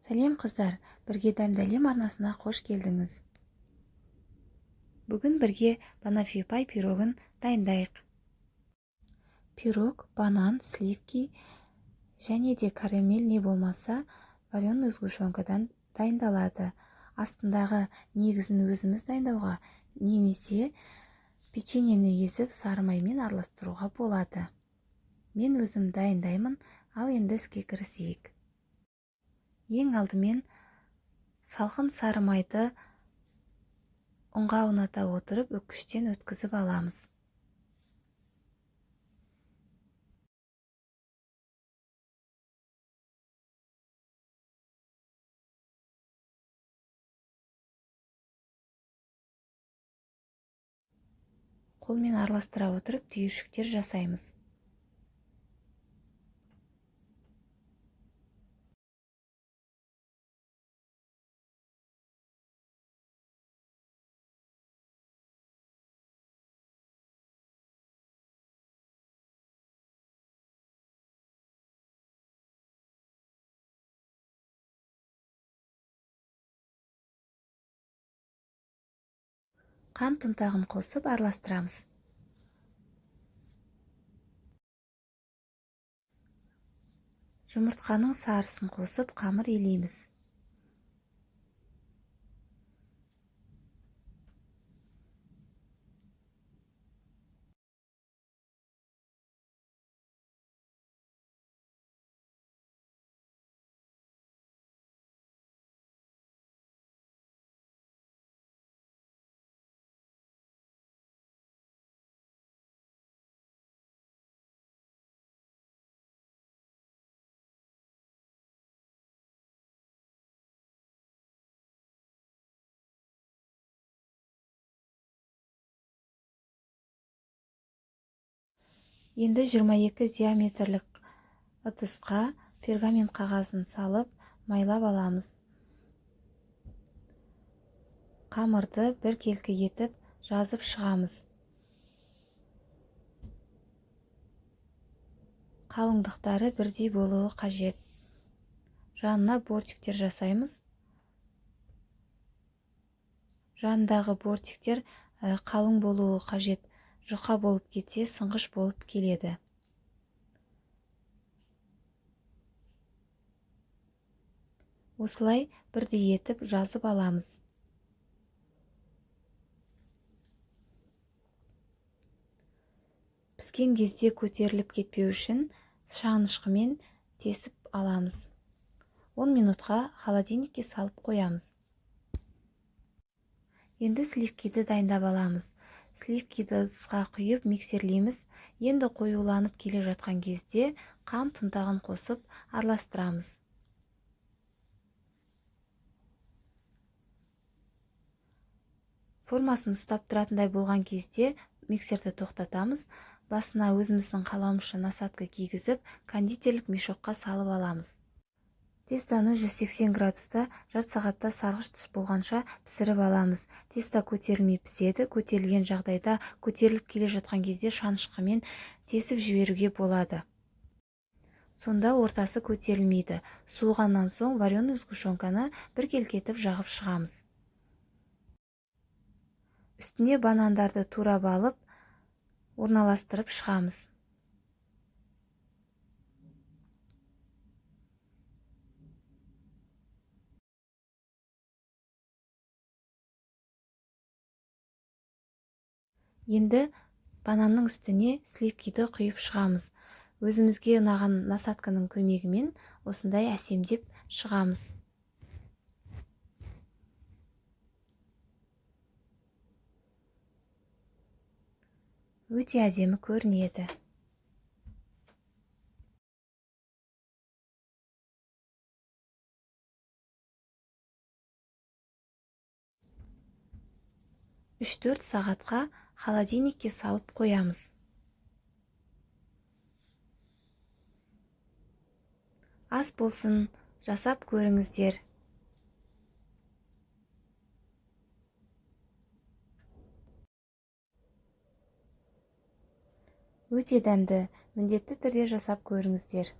Сәлем, қыздар! Бірге Дәмді әлем арнасына қош келдіңіз. Бүгін бірге банафи пай пирогын дайындайық. Пирог банан, сливки және де карамель не болмаса вареный сгущенкадан дайындалады. Астындағы негізін өзіміз дайындауға немесе печеньені езіп сары маймен араластыруға болады. Мен өзім дайындаймын, ал енді іске кірісейік. Ең алдымен салқын сары майды ұнға ауната отырып үккіштен өткізіп аламыз. Қолмен араластыра отырып түйіршіктер жасаймыз. Қант ұнтағын қосып араластырамыз. Жұмыртқаның сарысын қосып қамыр илейміз. Енді 22 диаметрлік ыдысқа пергамент қағазын салып, майлап аламыз. Қамырды біркелкі етіп жазып шығамыз. Қалыңдықтары бірдей болуы қажет. Жанына бортиктер жасаймыз. Жанындағы бортиктер қалың болуы қажет. Жұқа болып кетсе, сынғыш болып келеді. Осылай бірдей етіп жазып аламыз. Піскен кезде көтеріліп кетпеу үшін шанышқымен тесіп аламыз. 10 минутқа холодильникке салып қоямыз. Енді сливкиді дайындап аламыз. Сливкиді ыдысқа құйып миксерлейміз. Енді қоюланып келе жатқан кезде қант ұнтағын қосып араластырамыз. Формасын ұстап тұратындай болған кезде миксерді тоқтатамыз. Басына өзіміздің қалауымызша насадка кигізіп, кондитерлік мешокқа салып аламыз. Тестаны 180 градуста жарты сағатта сарғыш түс болғанша пісіріп аламыз. Теста көтерілмей піседі. Көтерілген жағдайда көтеріліп келе жатқан кезде шанышқымен тесіп жіберуге болады. Сонда ортасы көтерілмейді. Суығаннан соң вареный сгущенканы біркелкі етіп жағып шығамыз. Үстіне банандарды турап алып, орналастырып шығамыз. Енді бананның үстіне сливкиді құйып шығамыз. Өзімізге ұнаған насадканың көмегімен осындай әсемдеп шығамыз. Өте әдемі көрінеді. Үш-төрт сағатқа холодильникке салып қоямыз. Ас болсын, жасап көріңіздер. Өте дәмді, міндетті түрде жасап көріңіздер.